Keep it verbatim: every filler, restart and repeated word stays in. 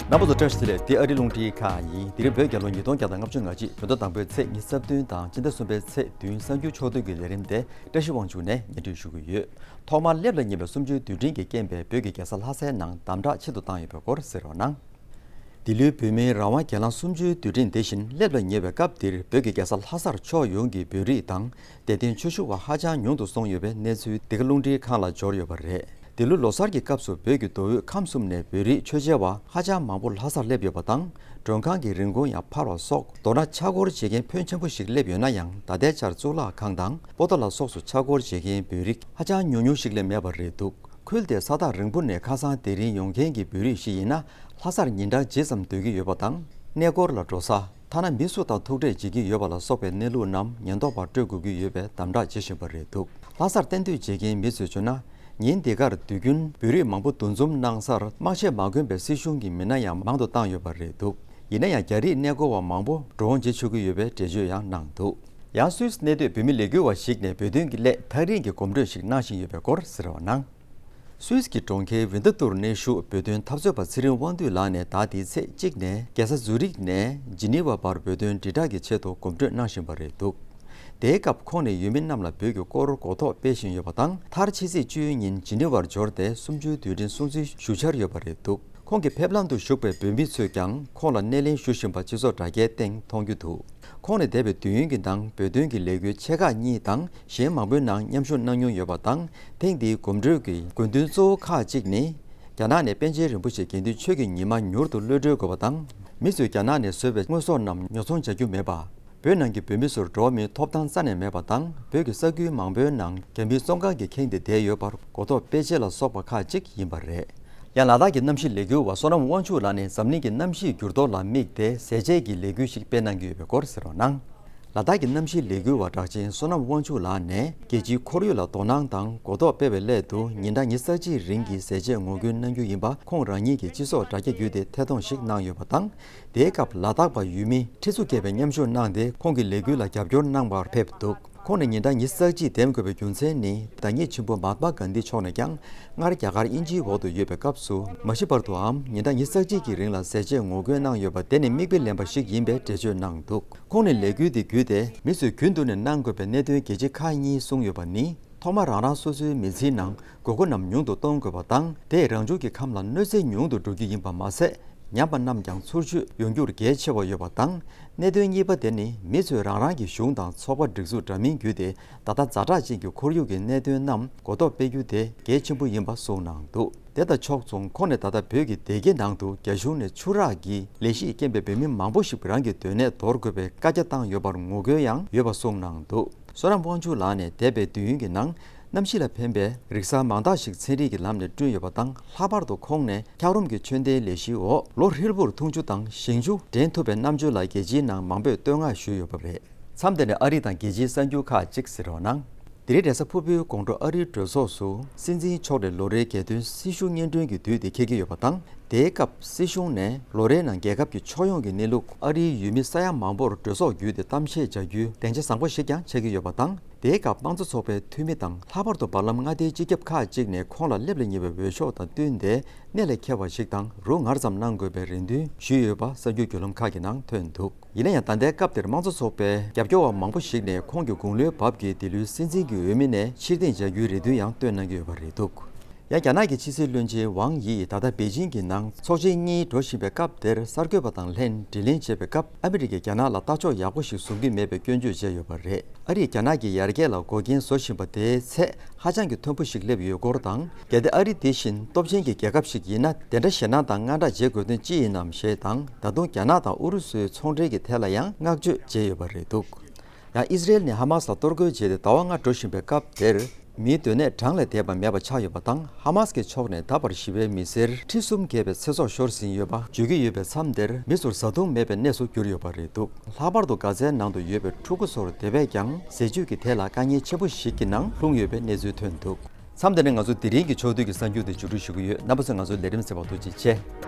རྣམ་པ་ཚོ་བཀྲ་ཤིས་བདེ་ལེགས། འདི་ཨ་རིའི་རླུང་འཕྲིན་ཁང་ཡིན། དེ་རིང་བོད་རྒྱལ་ལོ་ཉིས་སྟོང་བརྒྱ་དང་ལྔ་བཅུ་ང་གཅིག་བོད་ཟླ་དང་པོའི་ཚེས་ཉི་ཤུ་རྩ་བདུན་དང་སྤྱི་ཟླ་གསུམ་པའི་ཚེས་བདུན་གསར་འགྱུར་ཕྱོགས་བསྡུས་ཀྱི་ལས་རིམ་དེ་བཀྲ་ཤིས་དབང་ཕྱུག་ནས་སྙན་སྒྲོན་ཞུ་གི་ཡོད། ཐོག་མར་སླེབས་ལ་ཉེ་བའི་གསུམ་བཅུའི་དུས་དྲན་གྱི་རྐྱེན་པས་བོད་ཀྱི་རྒྱལ་ས་ལྷ་སའི་ནང་དམ་དྲག་ཆེ་རུ་བཏང་ཡོད་པའི་སྐོར་གསན་རོགས་གནང་། འདི་ལོའི་བོད་མིའི་རང་དབང་སྒེར་ལངས་གསུམ་བཅུའི་དུས་དྲན་དེ་བཞིན་སླེབས་ལ་ཉེ་བའི་སྐབས་འདིར་བོད་ཀྱི་རྒྱལ་ས་ལྷ་སར་ཕྱོགས་ཡོངས་ཀྱི་བོད་རིགས་དང་དད་ལྡན་ཆོས་ཞུ་བ་ཧ་ཅང་ཉུང་དུ་སོང་ཡོད་པའི་གནས་ཚུལ་འདི་ག་རླུང་འཕྲིན་ཁང་ལ་འབྱོར་ཡོད་པ་རེད། འདི་ལོ་ལོ་གསར་གྱི་སྐབས་སུ་བོད་ཀྱི་མདོ་དབུས་ཁམས་གསུམ་ནས་བོད་རིགས་ཆོས་མཇལ་བ་ཧ་ཅང་མང་པོ་ལྷ་སར་སླེབས་ཡོད་པ་དང་། མགྲོན་ཁང་གི་རིན་གོང་ཡང་འཕར་བ་སོགས། མདོར་ན་ཆ་སྒོར་བྱེད་མཁན་ཕོན་ཆེན་པོ་ཞིག་སླེབས་ཡོད་ན་ཡང་། ད་ལྟའི་ཆར་གཙུག་ལག་ཁང་དང་པོ་ཏཱ་ལ་སོགས་སུ་ཆ་སྒོར་བྱེད་མཁན་བོད་རིགས་ཧ་ཅང་ཉུང་ཉུང་ཞིག་ལས་མེད་པ་རེད་འདུག་ཁུལ་དེར་ས་ཐག་རིང་པོ་ནས་ཁ་སང་དེ་རིང་ཡོང་མཁན་གྱི་བོད་རིགས་ཤིག་ཡིན་ན། ལྷ་སར་ཉིན་གྲངས་ཇི་ཙམ་སྡོད་ཀྱི་ཡོད་པ་དང་། གནས་སྐོར་ལ་འགྲོ་ས། ཐ་ན་མི་སུ་དང་ཐུག་འཕྲད་བྱེད་ཀྱི་ཡོད་པ་ལ་སོགས་པའི་གནས་ལུགས་རྣམས་ཉེན་རྟོག་པར་སྤྲོད་དགོས་ཀྱི་ཡོད་པའི་དམ་དྲག་བྱེད་བཞིན་པ་རེད་འདུག་ལྷ་སར་གཏན་སྡོད་བྱེད་མཁན་མི་ཚོས་བརྗོད་ན། ཉིན་འདི་གར་དུས་རྒྱུན་བོད་རིགས་མང་པོ་འདུ་འཛོམས་གནང་སར་དམག་ཆས་མ་གོན་པའི་སྲིད་གཞུང་གི་མི་སྣ་ཡང་མང་དུ་བཏང་ཡོད་པ་རེད་འདུག་ཡིན་ན་ཡང་། རྒྱ་རིགས་གནས་སྐོར་བ་མང་པོ་འགྲོ་འོང་བྱེད་ཆོག་གི་ཡོད་པའི་འགྲེལ་བརྗོད་ཡང་གནང་འདུག་ཡང་སུད་སི་གནས་སྡོད་བོད་མི་ལས་འགུལ་བ་ཞིག་ནས་བོད་དོན་གྱི་སླད་ཐག་རིང་གི་གོམ་བགྲོད་ཞིག་གནང་བཞིན་ཡོད་པའི་སྐོར་གསན་རོགས་གནང་། སུད་སི་གི་གྲོང་ཁྱེར་ཝིན་ཏ་ཏུར་གནས་བཞུགས་བོད་དོན་འཐབ་རྩོད་པ་ཚེ་རིང་དབང་འདུས་ལགས་ནས་ད་ལྟའི་ཚེས་གཅིག་ནས་རྒྱལ་ས་ཛུ་རིག་ནས་ཇི་ནི་ཝ་བར་བོད་དོན་དྲིལ་བསྒྲགས་ཀྱི་ཆེད་དུ་གོམ་བགྲོད་གནང་བཞིན་པ་རེད་འདུག་དེའི་སྐབས་ཁོང་ནས་ཡུལ་མི་རྣམས་ལ་བོད་ཀྱི་སྐོར་གོ་རྟོགས་སྤེལ་བཞིན་ཡོད་པ་དང་། མཐར་ཕྱི་ཚེས་བཅུའི་ཉིན་ཇི་ནི་ཝར་འབྱོར་ཏེ་གསུམ་བཅུའི་དུས་དྲན་སྲུང་བརྩི་ཞུ་འཆར་ཡོད་པ་རེད་འདུག་ཁོང་གི་ཕེབས་ལམ་དུ་བཞུགས་པའི་བོད་མི་ཚོས་ཀྱང་ཁོང་ལ་སྣེ་ལེན་ཞུ་བཞིན་པ་སྤྱི་ཚོགས་དྲ་རྒྱའི་སྟེང་མཐོང་རྒྱུ་འདུག་ཁོང་ནས་འདས་པའི་དུས་ཡུན་གྱི་ནང་བོད་དོན་གྱི་ལས་འགུལ་ཆེ་ཁག་གཉིས་དང་གཞན་མང་པོའི་ནང་མཉམ་ཞུགས་གནང་མྱོང་ཡོད་པ་དང་། ཐེངས་འདིའི་གོམ་བགྲོད་ཀྱི་དགོས་འདུན་གཙོ་བོ་ཁག་ཅིག་ནི། རྒྱ་ནག་ནས་པཎ་ཆེན་རིན་པོ་ཆེ་དགེ་འདུན་ཆོས་ཀྱི་ཉི་མ་མྱུར་དུ་གློད་གྲོལ་དགོས་པ་དང་། མི་ཚོས་རྒྱ་ནག་ནས་བཟོས་པའི་དངོས་ཟོག་རྣམས་ཉོ་ཚོང་བྱ་རྒྱུ་མེད་པ། བོད་ནང་གི་བོད་མི་ཚོར་འགྲོ་བ་མིའི་ཐོབ་ཐང་རྩ་ནས་མེད་པ་དང་། བོད་ཀྱི་ས་ཁུལ་མང་པོའི་ནང་རྒྱ་མིའི་བཙོན་ཁང་གིས་ཁེངས་ཏེ་བསྡད་ཡོད་པར་གོ་རྟོགས་སྤེལ་ཆེད་ལ་སོགས་པ་ཁག་ཅིག་ཡིན་པ་རེད། ཡང་ལ་དྭགས་ཀྱི་གནམ་གཤིས་ལས་འགུལ་བ་བསོད་ནམས་དབང་ཕྱུག་ལགས་ནས་འཛམ་གླིང་གི་གནམ་གཤིས་འགྱུར་ལྡོག་ལ་དམིགས་ཏེ་ཟས་བཅད་ཀྱི་ལས་འགུལ་ཞིག་སྤེལ་གནང་གི་ཡོད་པའི་སྐོར་གསན་རོགས་གནང་། ལ་དྭགས་ཀྱི་གནམ་གཤིས་ལས་འགུལ་བ་གྲགས་ཅན་བསོད་ནམས་དབང་ཕྱུག་ལགས་ནས་རྒྱལ་སྤྱིའི་ཁོར་ཡུག་ལ་དོ་སྣང་དང་གོ་རྟོགས་སྤེལ་བའི་སླད་དུ་ཉིན་གྲངས་ཉི་ཤུ་རྩ་གཅིག་རིང་གི་ཟས་བཅད་ངོ་རྒོལ་གནང་རྒྱུ་ཡིན་པ་ཁོང་རང་ཉིད་ཀྱི་སྤྱི་ཚོགས་དྲ་རྒྱ་བརྒྱུད་དེ་ཐད་གཏོང་ཞིག་གནང་ཡོད་པ་དང་། དེའི་སྐབས་ལ་དྭགས་པ་ཡུལ་མི་ཁྲི་ཚོ་བརྒལ་བས་མཉམ་ཞུགས་གནང་སྟེ་ཁོང་གི་ལས་འགུལ་ལ་རྒྱབ་སྐྱོར་གནང་བར་ཕེབས་འདུག་ཁོང་ནས་ཉིན་གྲངས་ཉི་ཤུ་རྩ་གཅིག་འདེམས་དགོས་པའི་རྒྱུ་མཚན་ནི། བདག་ཉིད་ཆེན་པོ་མ་ཧཱ་ཏྨ་གྷན་དྷི་མཆོག་ནས་ཀྱང་སྔར་རྒྱ་གར་དབྱིན་ཇིའི་འོག་ཏུ་ཡོད་པའི་སྐབས་སུ་མ་ཤི་བར་དུའམ་ཉིན་གྲངས་ཉི་ཤུ་རྩ་གཅིག་གི་རིང་ལ་ཟས་བཅད་ངོ་རྒོལ་གནང་ཡོད་པ་དེ་ནི་མིག་དཔེ་ལེན་པ་ཞིག་ཡིན་པའི་འགྲེལ་བརྗོད་གནང་འདུག་ཁོང་ནས་ལས་འགུལ་འདི་བརྒྱུད་དེ་མི་ཚོས་རྒྱུན་དུ་ནས་གནང་དགོས་པའི་གནད་དོན་གལ་ཆེ་ཁག་གཉིས་གསུངས་ཡོད་པ་ནི། ཐོག་མར་རང་རང་སོ་སོའི་མི་ཚེའི་ནང་དགོས་མཁོ་རྣམས་ཉུང་དུ་གཏོང་དགོས་པ་དང་། དེས་རང་བྱུང་གི་ཁམས་ལ་གནོད་འཚེ་ཉུང་དུ་འགྲོ་རྒྱུ་ཡིན་པ་མ་ཟད། ཉམས་པ་རྣམས་ཀྱང་ཚུར་ཆུད་ཡོང་རྒྱུར་གལ་ཆེ་བ་ཡོད་པ་དང་། གནད་དོན་གཉིས་པ་དེ་ནི་མི་ཚོས་རང་རང་གི་གཞུང་དང་ཚོགས་པ་སྒྲིག་འཛུགས་འདྲ་མིན་བརྒྱུད་དེ་ད་ལྟ་ཛ་དྲག་ཅན་གྱི་ཁོར་ཡུག་གི་གནད་དོན་རྣམས་གོ་རྟོགས་སྤེལ་རྒྱུ་དེ་གལ་ཆེན་པོ་ཡིན་པ་གསུངས་གནང་འདུག་དེ་དང་ཕྱོགས་མཚུངས་ཁོང་ནས་ད་ལྟ་བོད་ཀྱི་སྡེ་དགེ་ནང་དུ་རྒྱ་གཞུང་ནས་ཆུ་རགས་ཀྱི་ལས་གཞིས་རྐྱེན་པས་བོད་མི་མང་པོ་ཞིག་རང་གི་སྡོད་གནས་དོར་དགོས་པའི་བཀའ་རྒྱ་བཏང་ཡོད་པར་ངོ་རྒོལ་ཡང་ཡོད་པ་གསུངས་གནང་འདུག་བསོད་ནམས་དབང་ཕྱུག་ལགས་ནས་འདས་པའི་དུས་ཡུན་གྱི་ནང་གནམ་གཤིས་ལ་ཕན་པའི་རིག་གསར་མང་དག་ཞིག་ཚན་རིག་གི་ལམ་ནས་བསྐྲུན་ཡོད་པ་དང་། ལྷག་པར་དུ་ཁོང་ནས་འཁྱགས་རོམ་གྱི་མཆོད་རྟེན་ལས་གཞིའི་འོག་ལོ་ཧྲིལ་པོར་འཐུང་ཆུ་དང་ཞིང་ཆུ་འདྲེན་ཐུབ་པའི་རྣམ་དཔྱོད་ལ་རྒྱལ་སྤྱིའི་ནང་མང་པོས་བསྟོད་བསྔགས་ཞུས་ཡོད་པ་རེད། མཚམས་འདི་ནས་ཨ་རི་དང་རྒྱལ་སྤྱིའི་གསར་འགྱུར་ཁག་ཅིག་གཟིགས་རོགས་གནང་། དེ་རིང་རེས་གཟའ་ཕུར་བུའི་དགོང་དྲོ་ཨ་རིའི་གྲོས་ཚོགས་སུ་སྲིད་འཛིན་མཆོག་ནས་ལོ་རེའི་རྒྱལ་སྟོན་སྲི་ཞུ་སྙན་སྒྲོན་གྱི་དུས་དེ་འཁེལ་གྱི་ཡོད་པ་དང་། དེའི་སྐབས་སྲིད་གཞུང་ནས་ལོ་རེའི་ནང་རྒྱལ་ཁབ་ཀྱི་ཕྱོགས་ཡོངས་ཀྱི་གནས་ལུགས་ཨ་རིའི་ཡུལ་མི་ས་ཡ་མང་པོར་གྲོས་ཚོགས་བརྒྱུད་དེ་གཏམ་བཤད་བྱ་རྒྱུའི་སྡིངས་ཆ་བཟང་པོ་ཞིག་ཀྱང་ཆགས་ཀྱི་ཡོད་པ་དང་། དེའི་སྐབས་དམངས་གཙོ་ཚོགས་པའི་འཐུས་མི་དང་། ལྷག་པར་དུ་བར་ལམ་མངའ་སྡེའི་སྤྱི་ཁྱབ་ཁག་ཅིག་ནས་ཁོང་ལ་སླེབས་ལ་ཉེ་བའི་འོས་ཤོག་དང་བསྟུན་ཏེ་གནད་ལས་འཁེལ་བ་ཞིག་དང་རུ་ངར་ཙམ་གནང་དགོས་པའི་རེ་འདུན་ཞུས་ཡོད་པ་གསར་འགྱུར་བརྒྱུད་ལམ་ཁག་གི་ནང་ཐོན་འདུག་ཡིན་ན་ཡང་། ད་ལྟའི་སྐབས་དེར་དམངས་གཙོ་ཚོགས་པའི་རྒྱབ་སྐྱོར་བ་མང་པོ་ཞིག་ནས་ཁོང་གི་དགུང་ལོའི་བབ་ཀྱིས་འདི་ལོའི་སྲིད་འཛིན་གྱི་འོས་མི་ནས་ཕྱིར་འཐེན་བྱ་རྒྱུའི་རེ་འདུན་ཡང་བཏོན་གནང་གི་ཡོད་པ་རེད་འདུག་ཡང་རྒྱ་ནག་གི་ཕྱི་སྲིད་བློན་ཆེན་ཝང་ཡི་ཡིས་ད་ལྟ་པེ་ཅིང་གི་ནང་ཚོགས་ཆེན་གཉིས་འགྲོ་བཞིན་པའི་སྐབས་དེར་གསར་འགོད་པ་དང་ལྷན་དྲི་ལན་བྱེད་པའི་སྐབས། ཨ་མི་རི་ཀས་རྒྱ་ནག་ལ་ལྟ་ཕྱོགས་ཡག་པོ་ཞིག་བཟུང་གི་མེད་པའི་སྐྱོན་བརྗོད་བྱས་ཡོད་པ་རེད། ཨ་རིས་རྒྱ་ནག་གི་ཡར་རྒྱས་ལ་འགོག་རྐྱེན་བཟོ་བཞིན་པ་དེའི་ཚད་ཧ་ཅང་གི་མཐོན་པོ་ཞིག་སླེབས་ཡོད་སྐོར་དང་། གལ་ཏེ་ཨ་རི་དེ་བཞིན་སྟོབས་ཆེན་གྱི་རྒྱལ་ཁབ་ཞིག་ཡིན་ན། དེ་འདྲ་ཞེད་སྣང་དང་དངངས་སྐྲག་བྱེད་དགོས་དོན་ཅི་ཡིན་ནམ་ཞེས་དང་། ད་དུང་རྒྱ་ནག་དང་ཨུ་རུ་སུའི་ཚོང་འབྲེལ་གྱི་ཐད་ལ་ཡང་བསྔགས་བརྗོད་བྱས་ཡོད་པ་རེད་འདུག་ཡང་ཨི་ཟི་རེལ་ནས་ཧ་མ་སི་ལ་གཏོར་རྒོལ་བྱས་ཏེ་ཟླ་བ་ལྔ་འགྲོ་བཞིན་པའི་སྐབས་དེར། མིའི་སྡོད་གནས་གྲངས་ལས་འདས་པ་མེད་པ་ཆགས་ཡོད་པ་དང་། ཧ་མ་སི་ཀྱི་ཕྱོགས་ནས་ད་བར་ཞི་བའི་མི་སེར་ཁྲི་གསུམ་བརྒལ་བའི་ཚེ་སྲོག་ཤོར་ཟིན་ཡོད་པ་བརྗོད་ཀྱི་ཡོད་པའི་མཚམས་དེར། མི་ཚོར་བཟའ་བཏུང་མེད་པའི་གནས་སུ་གྱུར་ཡོད་པ་རེད་འདུག་ལྷག་པར་དུ་གྷ་ཛའི་ནང་དུ་ཡོད་པའི་ཕྲུ་གུ་ཚོར་དེ་བས་ཀྱང་ཟས་བཅུད་ཀྱི་ཐད་ལ་དཀའ་ངལ་ཆེན་པོ་ཞིག་གི་ནང་ལྷུང་ཡོད་པའི་གནས་ཚུལ་ཐོན་འདུག་མཚམས་འདི་ནས་ང་ཚོ་དེ་རིང་གི་ཕྱོགས་བསྡུས་ཀྱི་གསར་འགྱུར་དེ་མཇུག་སྒྲིལ་ཞུ་གི་ཡོད། རྣམ་པ་ཚོས་ང་ཚོའི་ལས་རིམ་གསན་པར་ཐུགས་རྗེ་ཆེ།